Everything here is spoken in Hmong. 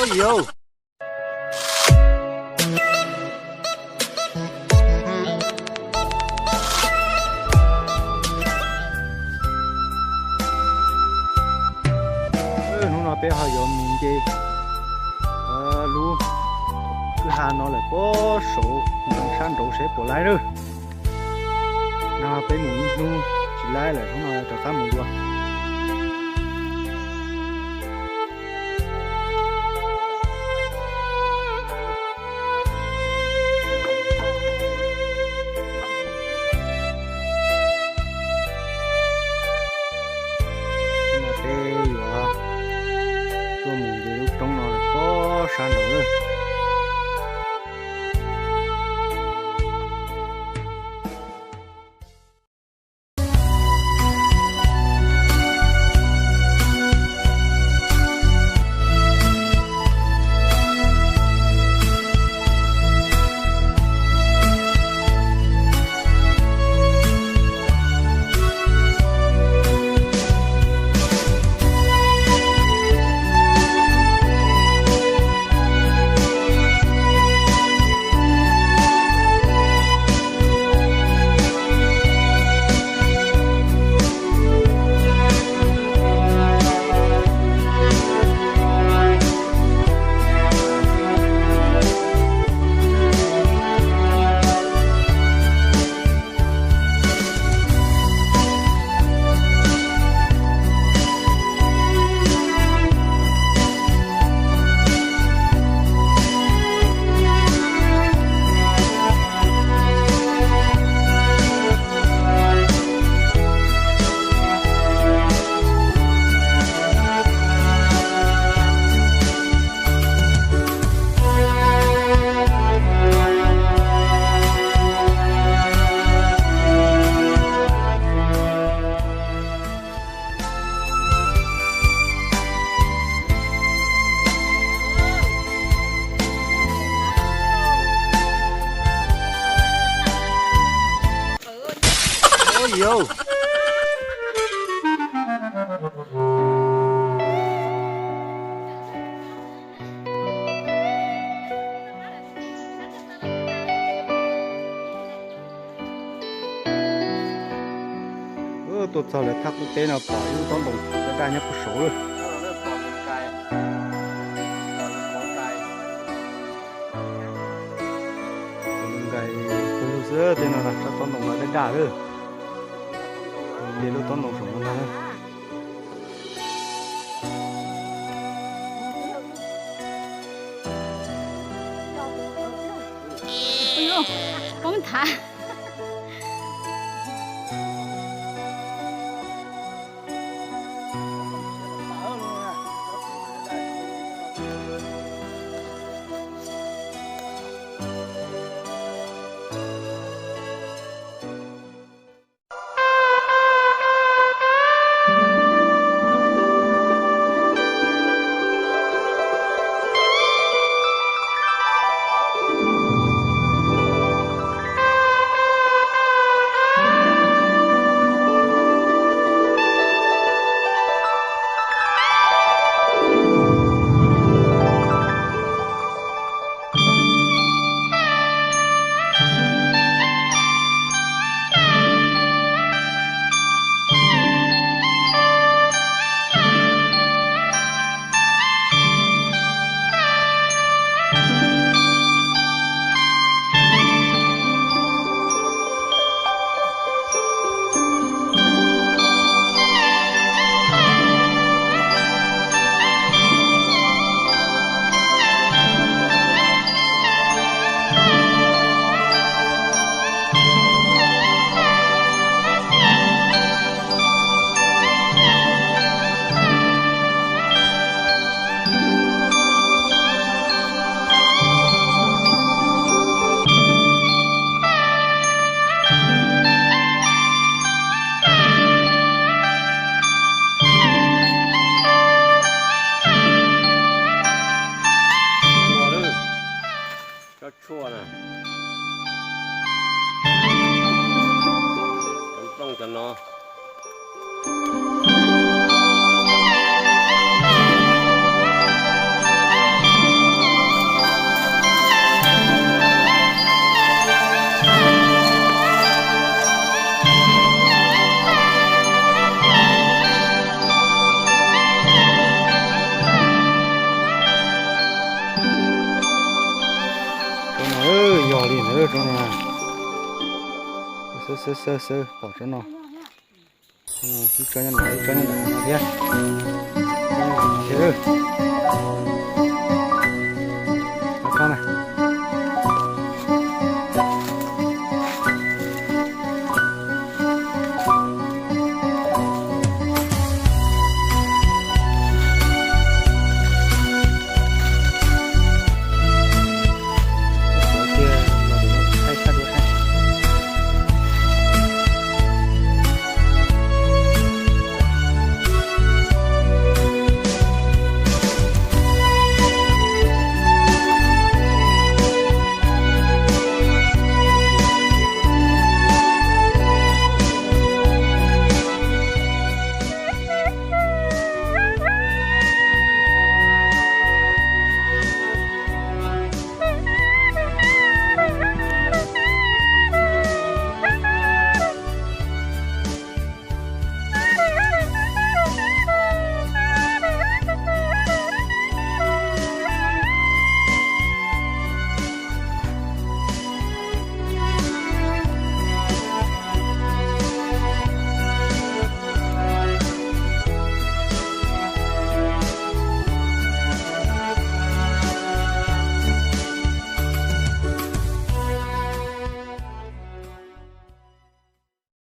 Ua yau. Hnub no peb ho yuav mus nce lub kwj ha no lawm pob saud, sab nraud seb puas laib lawm. No peb mus ib hnub tsis laib lawm, hnub no rov qab mus dua. Peb yuav tuaj mus nce lub roob no lawm pob sab nraud lawm. Tuaj txog lawv thaj qub teb no pom ib lub tob ntoo daj daj nyob puag saud lawm. Nkais pawg lug xwb, tej no tsob tob ntoo no daj daj lawm. Nce lub tob ntoo saum no ntag. Poob thav. Tsob no, xawb xawb xawb xawb pom tsob no, ib tsob nyob ntawm, ib tsob nyob ntawm no thiab.